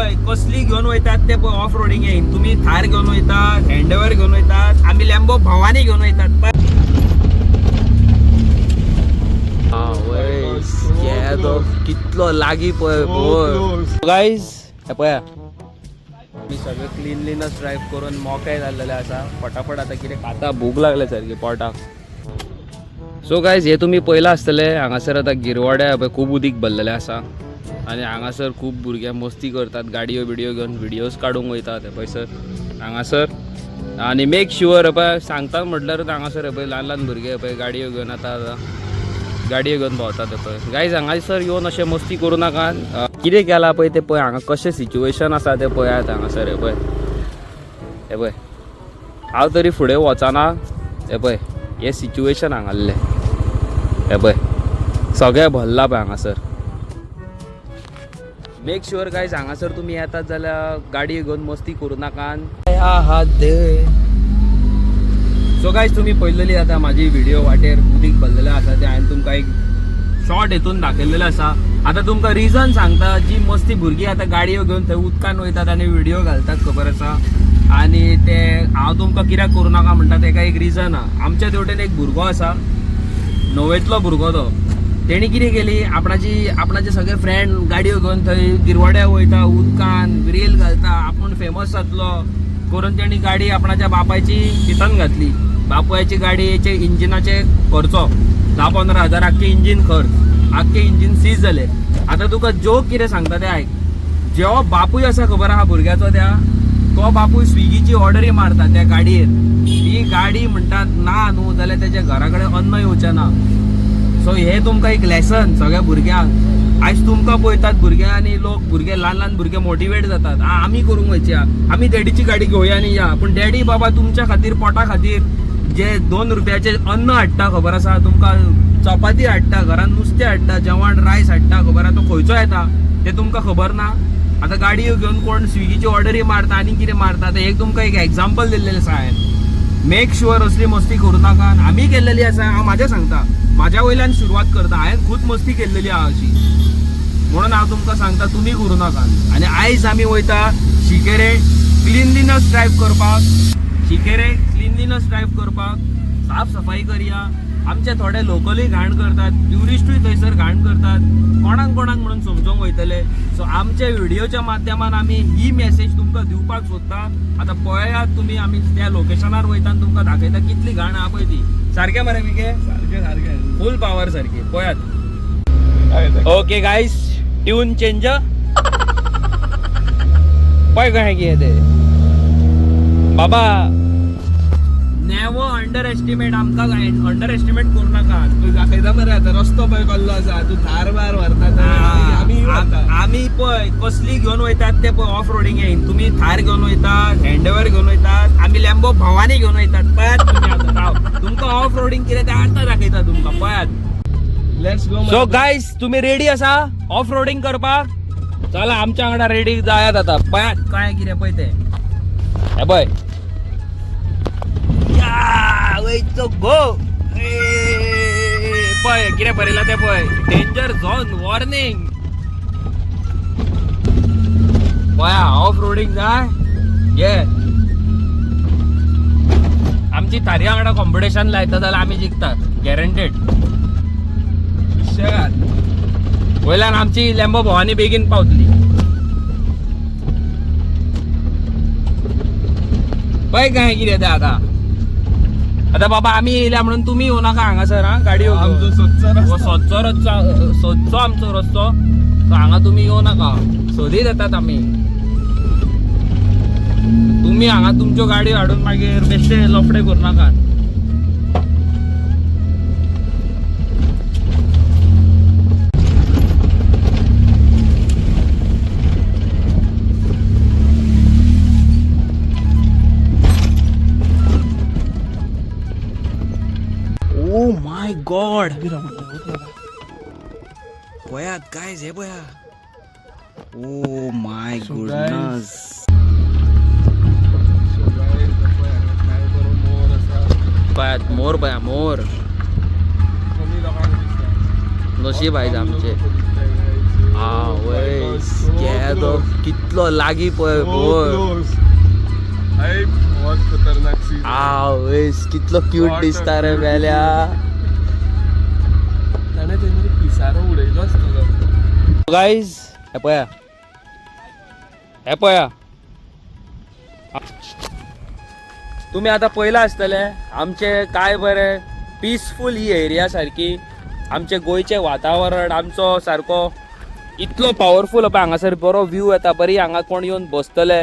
पळय कसली घेवन वयतात ते पळय ऑफ रोडींगेक. तुमी थार घेवन वयतात, हँडओवर घेवन वयतात, आमी लॅम्बो भवानी घेवन वयतात. कितलो लागीं पळय. गायज, हे पळया, मी सगळें क्लिनलीनस ड्रायव्ह करून मोकळे जाल्लेले आसा. फटाफट आतां कितें खाता, भूक लागल्या सारकी पोटाक. सो गायज, हे तुमी पयलां आसतलें, हांगासर आतां गिरवाड्या पळय खूब उदीक भरलेलें आसा आनी हांगासर खूब भुरगे मस्ती करतात, गाडयो बिडयो घेवन व्हिडियोज काडूंक वयतात. हे पळयसर हांगासर आनी मेक शुअर पळय सांगतात म्हटल्यारूच हांगासर पळय ल्हान ल्हान भुरगे पळय गाडयो घेवन आतां आतां गाडयो घेवन भोंवतात. ते पळय गायज, हांगासर येवन अशें मस्ती करूं नाका. कितें केलां पळय तें पळय, हांगा कशें सिच्युएशन आसा तें पळयात हांगासर. हे पळय, हे पळय, हांव तरी फुडें वचना. हे पळय, हें सिच्युएशन हांगासरलें. हे पळय, सगळें भरलां पळय हांगासर. मेक शुअर गायज, हांगासर तुमी येतात जाल्यार गाडी घेवन मस्ती करूं नाका. हात दे. सो गायज, तुमी पळयलेली आतां म्हाजी व्हिडिओ, वाटेर उदीक भरलेलें आसा तें हांवें तुमकां एक शॉर्ट हितून दाखयलेलें आसा. आतां तुमकां रिजन सांगता, जी मस्ती भुरगीं आतां गाडयो घेवन थंय उदकान वयतात आनी व्हिडिओ घालतात, खबर आसा. आनी ते हांव तुमकां कित्याक करूं नाका म्हणटा तेका एक रिजन आहा. आमच्या तेवटेन एक भुरगो आसा, णवेंतलो भुरगो तो. तेणी कितें केली, आपणाची आपणाचे सगळे फ्रेंड गाडयो घेवन थंय गिरवाड्या वयता, उदकान रील घालता, आपूण फेमस जातलो करून तेणी गाडी आपणाच्या बापायची भितन घातली. बापायची गाडयेचे इंजिनाचे खर्चो 10-15 हजार, आख्खे इंजीन खर्च, आख्खे इंजीन सीज जाले. आतां तुका जोक कितें सांगता तें आयक. जेव्हा बापूय आसा खबर आहा भुरग्याचो, त्या तो बापूय स्विगीची ऑर्डरी मारता त्या गाडयेर. ही गाडी म्हणटा ना न्हू जाल्यार तेच्या घरा कडेन अन्न येवचें ना. सो हे तुमकां एक लेसन सगळ्या भुरग्यांक. आयज तुमकां पळयतात भुरगे आनी लोक, भुरगे, ल्हान ल्हान भुरगे मोटिवेट जातात, आ आमी करूंक वयची, आमी डॅडीची गाडी घेवया आनी या. पूण डॅडी बाबा तुमच्या खातीर, पोटा खातीर जे 2 रुपयाचे अन्न हाडटा, खबर आसा तुमकां, चपाती हाडटा, घरान नुस्तें हाडटा, जेवण रायस हाडटा, खबर आसा, तो खंयचो येता तें तुमकां खबर ना. आतां गाडयो घेवन कोण स्विगीची ऑर्डरी मारता आनी कितें मारता तें एक तुमकां एक एग्जाम्पल दिल्लेलें आसा हांवें. मेक शुअर असली मस्ती करूं नाका. आनी आमी केल्लेली आसा. हांव म्हाजें सांगता, म्हाज्या वयल्यान सुरवात करता. हांवें खूब मस्ती केल्लेली आहा अशी, म्हणून हांव तुमकां सांगता, तुमी करूं नाका. आनी आयज आमी वयता शिकेरे क्लिनलीनस ड्रायव्ह करपाक. शिकेरे क्लिनलीनस ड्रायव्ह करपाक, साफ सफाई करया. आमचे थोडे लोकलूय घाण करतात, ट्युरिस्टूय थंयसर घाण करतात. कोणाक कोणाक म्हणून समजोंक वयतले? सो आमच्या व्हिडिओच्या माध्यमान आमी ही मेसेज तुमकां दिवपाक सोदता. आतां पळयात तुमी, आमी त्या लोकेशनार वयता आनी तुमकां दाखयता कितली घाण आहा पळय ती. सारकें मरे विके? सारकें सारकें. फूल पावर सारकी. पळयात. Okay guys, tune change. पळय कशें कितें तें. बाबा, नेवर अंडर एस्टिमेट, आमकां अंडर एस्टिमेट करूं नाका. तूं दाखयता मरे, आतां रस्तो पळय कसलो आसा. तूं थार बार व्हरता, आमी व्हरता. आमी पळय कसली घेवन वयतात ते पळय ऑफ रोडींगेक. तुमी थार घेवन वयतात, हँडओवर घेवन वयतात, आमी लॅम्बो भवानी घेवन वयतात. पळयात तुमी आतां, राव, तुमकां ऑफ रोडींग कितें तें आतां दाखयता तुमकां, पळयात. Let's go. So guys, तुमी रेडी आसा ऑफ रोडींग करपाक? चला, आमच्या वांगडा रेडी जायात. आतां पळयात काय कितें पळय तें. हे पळय, वयचो गो. पळय कितें बरयलां तें पळय, डेंजर झोन वॉर्निंग. पळया, ऑफ रोडींग जाय घे. आमची थारी वांगडा कॉम्पिटिशन लायता जाल्यार आमी जिखतात, गॅरंटेड. वयल्यान आमची लॅम्बो भवानी बेगीन पावतली. पळय काय कितें तें. आतां आतां बाबा, आमी येयल्या म्हणून तुमी येवं नाका हांगासर. हा, गाडयो घेवन. आमचो सदचो हो रस्तो. सदचो रस्तो, सदचो आमचो रस्तो. सो हांगा तुमी येवं नाका, सोदीत येतात आमी. तुमी हांगा तुमच्यो गाडयो हाडून मागीर बेश्टे लफडे करूं नाकात. ओ my God, पळयात गायज, हे पळया. ओ my So goodness. So guys, पळय हांगा काय बरो मोर आसा. पळयात मोर, पळया मोर. कमी लोकांक दिसता. नशीब आयज कमी आमचे. लोक दिसता, guys. आवय. Oh my God, so केदो. तो कितलो लागी पळय पळय. हाय, बहुत खतरनाक सीन. आवयस, कितलो क्यूट What a दिसता रे beautiful. मेल्या. ताणें तेन्ना पिसारो उडयलो आसतलो. गाईज, हे पळया, हे पळया, तुम्ही आता पयला आसतले आमचे काय बरें पिसफूल ही एरिया सारकी. आमचे गोंयचें वातावरण आमचो सारको इतलो पावरफूल. पळय हांगासर बरो व्यू येता, बरी हांगा कोण येवन बसतले.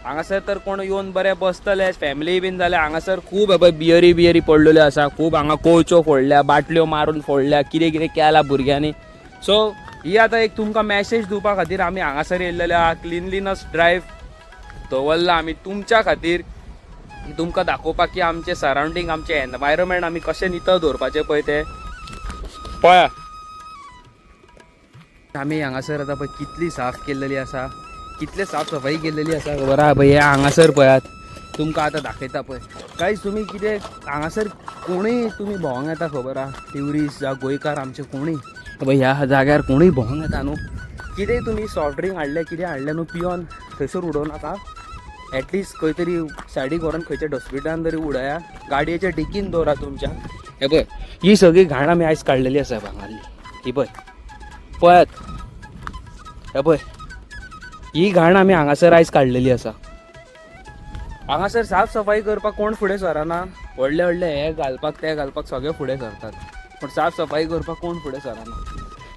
हांगासर तर कोण येवन बरे बसतले फॅमिली बीन जाल्यार. हांगासर खूब हे पळय बियरी बियरी पडलेल्यो आसा खूब. हांगा कोळच्यो फोडल्या, बाटल्यो मारून फोडल्या, कितें कितें केलां भुरग्यांनी. सो ही आतां एक तुमकां मॅसेज दिवपा खातीर आमी हांगासर येयल्लेले आहा. क्लिनलीनस ड्रायव्ह दवरला आमी तुमच्या खातीर, तुमकां दाखोवपाक की आमचें सरावंडींग, आमचें एनवायरमेंट आमी कशें नितळ दवरपाचें पळय तें पळया. आमी हांगासर आतां पळय कितली साफ केल्लेली आसा, कितले साफ सफाई केल्लेली आसा खबर आहा. पळय हे हांगासर पळयात, तुमकां आतां दाखयता पळय. कांयच तुमी कितें हांगासर कोणूय तुमी भोंवंक येता खबर आहा, ट्युरिस्ट जावं गोंयकार आमचे कोणूय पळय ह्या जाग्यार कोणूय भोंवंक येता न्हू, कितेंय तुमी सॉफ्ट ड्रिंक हाडलें कितें हाडलें न्हू, पियोन थंयसर उडोवं नाका. एटलिस्ट खंय तरी सायडीक व्हरोन खंयच्या डस्टबिनान तरी उडया, गाडयेच्या डिकीन दवरा तुमच्या. हे पळय ही सगळी घाण आमी आयज काडलेली आसा हांगासरली. ही पळय, पळयात, हे पळय ही घाण आमी हांगासर आयज काडलेली आसा. हांगासर साफ सफाई करपाक कोण फुडें सरना. व्हडले व्हडले हे घालपाक ते घालपाक सगळे फुडें सरतात, पूण साफ सफाई करपाक कोण फुडें सरना.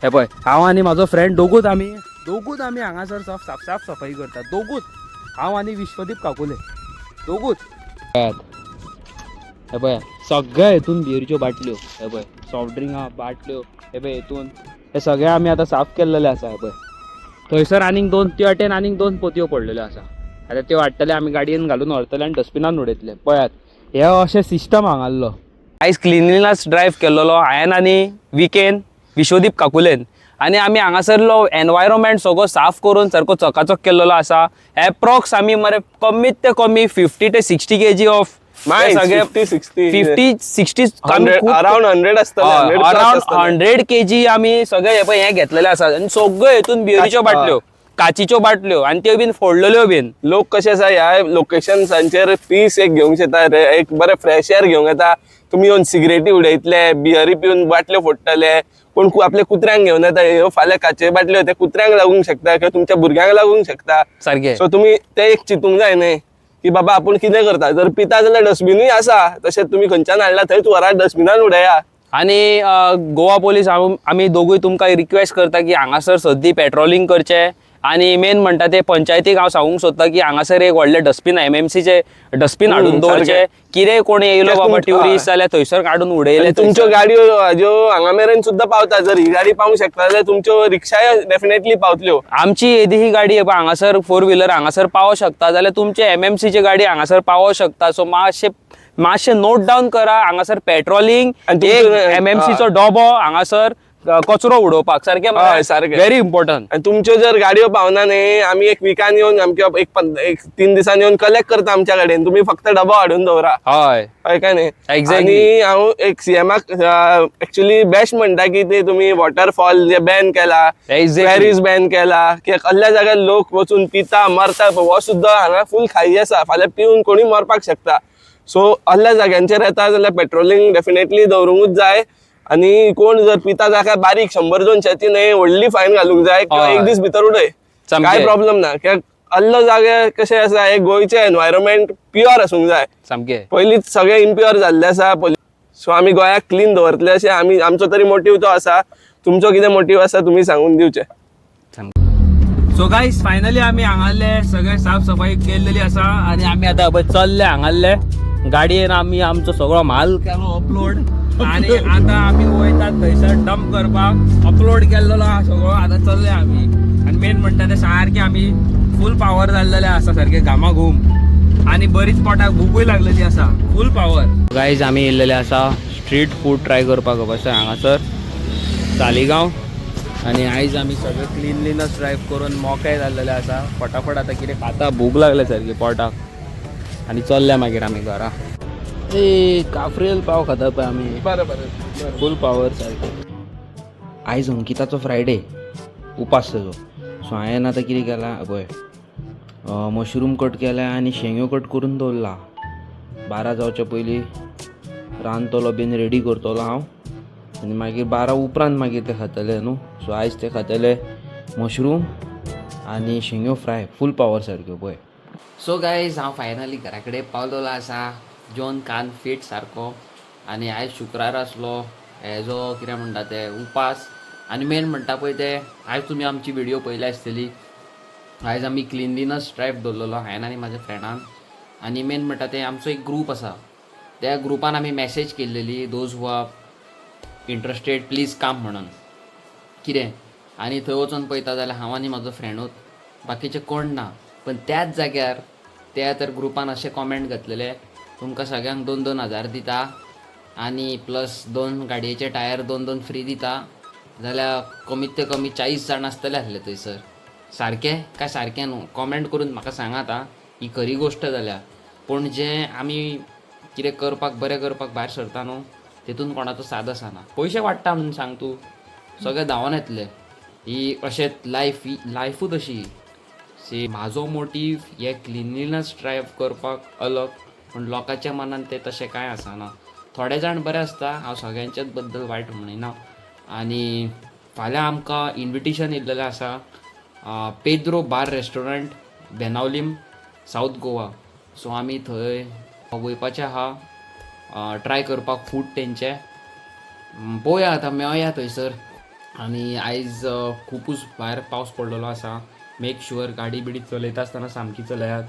हे पळय हांव आनी म्हाजो फ्रेंड दोगूच आमी हांगासर साफ साफ साफ सफाई करतात. दोगूच, हांव आनी विश्वदीप काकुले दोगूच. हे पळय सगळ्या हेतून बियरीच्यो बाटल्यो, हे पळय सॉफ्ट ड्रिंका बाटल्यो, हे पळय हेतून हे सगळे आमी आतां साफ केल्लेले आसा. हे पळय थंयसर आनीक दोन त्यो वाटेन आनीक दोन पोतयो पडलेल्यो आसा. आतां त्यो हाडटले आमी गाडयेन घालून व्हरतले आनी डस्टबिनान उडयतले. पळयात हे अशें सिस्टम हांगासरलो. आयज क्लिनलीनस ड्रायव्ह केल्लोलो हांवें आनी विकेन विश्वदीप काकुलेन, आनी आमी हांगासरलो एनवायरमेंट सगळो साफ करून सारको चकाचक केल्लोलो आसा. एप्रॉक्स आमी मरे कमीत ते कमी 50 ते 60 केजी ऑफ सगळे 50 60 50 60 अराउंड 100 आसतले, 100 plus around आसतले. 100 केजी आमी सगळे हे पळय हे घेतलेले आसा. आनी सगळे हेतून बियरीच्यो बाटल्यो, काचीच्यो बाटल्यो आनी त्यो बीन फोडलेल्यो बीन. लोक कशे आसा ह्या लोकेशन्सांचेर पीस एक घेवंक शकता रे, एक बरें फ्रेश एअर घेवंक येता. तुमी येवन सिगरेटी उडयतले, बियरी पिवन बाटल्यो फोडटले, कोण आपल्या कुत्र्यांक घेवन येता, ह्यो फाल्यां काचे बाटल्यो ते कुत्र्यांक लागूंक शकता किंवा तुमच्या भुरग्यांक लागूंक शकता. सारकें. सो तुमी ते एक चिंतूंक जाय न्ही की बाबा आपूण कितें करता. जर पिता जाल्यार डस्टबिनूय आसा, तशें तुमी खंयच्यान हाडला थंयच व्हरा, डस्टबिनान उडया. आनी गोवा पोलीस आमी दोगूय तुमकां रिक्वेस्ट करता की हांगासर सद्दी पेट्रोलिंग करचें. आनी मेन म्हणटा ते पंचायतीक हांव सांगूंक सोदता की हांगासर एक व्हडलें डस्टबीन, एमएमसीचें डस्टबीन हाडून दवरचें. कितेंय कोण येयलो बाबा ट्युरिस्ट जाल्यार थंयसर काडून उडयले. तुमच्यो गाडयो ज्यो हांगा मेरेन सुद्दां पावता, जर ही गाडी पावूंक शकता जाल्यार तुमच्यो रिक्षाय डेफिनेटली पावतल्यो. आमची येदी ही गाडी पळय हांगासर फोर व्हिलर हांगासर पावोंक शकता जाल्यार तुमचे एमएमसीची गाडी हांगासर पावोंक शकता. सो मातशें मातशें नोट डावन करा, हांगासर पेट्रोलिंग, आनी एक एमएमसीचो डबो हांगासर कचरो उडोवपाक सारकें. हय, सारकें. Very important. आनी तुमच्यो जर गाडयो पावना न्ही, आमी एक विकान येवन आमच्या एक 3 दिसान येवन कलेक्ट करता आमच्या कडेन. तुमी फक्त डबो हाडून दवरा. हय. हय काय न्ही? Exactly. आनी हांव एक सीएमाक एक्चुअली बेस्ट म्हणटा की ते तुमी वॉटरफॉल जे बॅन केला, क्वेरीज बॅन केला, की कसल्या जाग्यार लोक वचून पिता मरता, हो सुद्दां हांगा फूल खाई आसा, फाल्यां पिवन कोणूय मरपाक शकता. सो असल्या जाग्यांचेर येता जाल्यार पेट्रोलिंग डेफिनेटली दवरूंकूच जाय. आनी कोण जर पिता जाका बारीक 100-200 न्ही, व्हडली फायन घालूंक जाय किंवा एक दीस भितर उडय, काय प्रॉब्लम ना. कित्याक असलो जागे कशें आसा, हे गोंयचें एनवायरमेंट प्युअर आसूंक जाय. सामकें. पयलींच सगळें इम्प्युअर जाल्लें आसा. सो आमी गोंयाक क्लीन दवरतले अशें आमी, आमचो तरी मोटीव तो आसा. तुमचो कितें मोटीव आसा तुमी सांगून दिवचें. सो गायज, फायनली आमी हांगासरले सगळे साफ सफाई केल्लेली आसा आनी आमी आतां पळय चल्ले हांगासरले गाडयेन. आमी आमचो सगळो म्हाल केलो अपलोड आनी आतां आमी वयतात थंयसर डंप करपाक. अपलोड केल्लो आहा सगळो, आतां चल्ले आमी. आनी मेन म्हणटा ते सारके आमी फूल पावर जाल्लेले आसा, सारके घामाघूम आनी बरीच पोटाक भुकूय लागलेली आसा, फूल पावर. गायज, आमी येयल्लेले आसा स्ट्रीट फूड ट्राय करपाक अशें हांगासर सालिगांव. आनी आयज आमी सगळे क्लिनलीनस ड्रायव्ह करून मोकळे जाल्लेले आसा. फटाफट आतां कितें खाता, भूक लागल्या सारकी पोटाक आनी चल्ल्या मागीर आमी घरा. ए काफ्रियल पाव खाता पळय आमी. बरें बरें. फूल पावर सारकें. आयज अंकिताचो फ्रायडे, उपास तेजो. सो हांवें आतां कितें केलां पळय, मशरूम कट केल्या आनी शेंग्यो कट करून दवरला. 12 जावच्या पयलीं रांदतलो बीन रेडी करतलो हांव आनी मागीर 12 उपरांत मागीर ते खातले न्हू. सो आयज ते खातले मशरूम आनी शेंग्यो फ्राय फूल पावर सारक्यो पळय. सो गायज, हांव फायनली घरा कडेन पावलेलो आसा, जेवन कान फिट सारको. आनी आयज शुक्रार आसलो, हेजो कितें म्हणटा ते उपास. आनी मेन म्हणटा पळय ते, आयज तुमी आमची व्हिडिओ पळयल्या आसतली. आयज आमी क्लिनलीनस ड्रायव्ह दवरलेलो हांवें आनी म्हाज्या फ्रेंडान. आनी मेन म्हणटा ते, आमचो एक ग्रूप आसा, त्या ग्रुपान आमी मॅसेज केल्लेली, "Those who are interested, please come" म्हणून कितें. आनी थंय वचोन पळयता जाल्यार हांव आनी म्हाजो फ्रेंडूच, बाकीचे कोण ना. पण त्याच जाग्यार त्या तर ग्रुपान अशे कॉमेंट घातलेले, तुमकां सगळ्यांक 2-2 हजार दिता आनी प्लस दोन गाडयेचे टायर दोन दोन फ्री दिता जाल्यार कमीत ते कमी 40 जाण आसतले आसले थंयसर. सारकें काय सारकें न्हू, कॉमेंट करून म्हाका सांगात. आं, ही खरी गोश्ट जाल्या. पूण जें आमी कितें करपाक, बरें करपाक भायर सरता न्हू, तितून कोणाचो साद आसना. पयशे वाडटा म्हणून सांग तूं, सगळे धांवोन येतले. ही अशें लायफ, ही लायफूच अशी. सी, म्हाजो मोटीव हे क्लिनलीनस ड्रायव्ह करपाक अलग, पूण लोकांच्या मनान ते तशें कांय आसना. थोडे जाण बरे आसता, हांव सगळ्यांच्याच बद्दल वायट म्हणिना. आनी फाल्यां आमकां इन्विटेशन येयल्लेलें आसा, Pedro bar restaurant, Benaulim, south Goa. So आमी थंय वयपाचें आहा, ट्राय करपाक फूड तेंचें. पळोवया आतां, मेळया थंयसर. आनी आयज खुबूच भायर पावस पडलेलो आसा. मेक शुअर गाडी बिडी चलयता आसतना सामकी चलयात.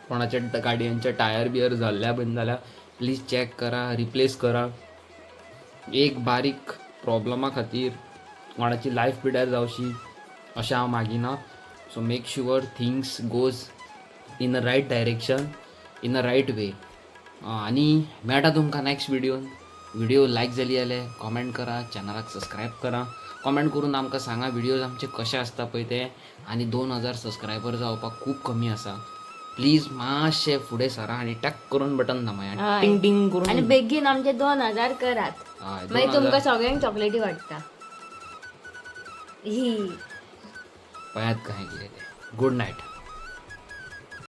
कोणाच्या गाडयांचे टायर बियर जाल्ल्या बीन जाल्यार प्लीज चॅक करा, रिप्लेस करा. एक बारीक प्रॉब्लमा खातीर कोणाची लायफ पिड्यार जावची अशें हांव मागिना. So make sure things goes in a right direction, in a right way. आनी मेळटा तुमकां नॅक्स्ट व्हिडियोन. व्हिडिओ लायक जाली जाल्यार कॉमेंट करा, चॅनलाक सबस्क्रायब करा. कॉमेंट करून आमकां सांगा व्हिडियोज आमचे कशे आसता पळय ते. आनी 2000 सबस्क्रायबर जावपाक खूब कमी आसा. प्लीज मातशें फुडें सरा आनी टॅक करून बटन दामया, टिंग टिंग करून. आनी बेगीन आमचे 2000 करात. मागीर तुमकां सगळ्यांक चॉकलेटी वाडटा ही. पळयात काय कितें तें. Good night.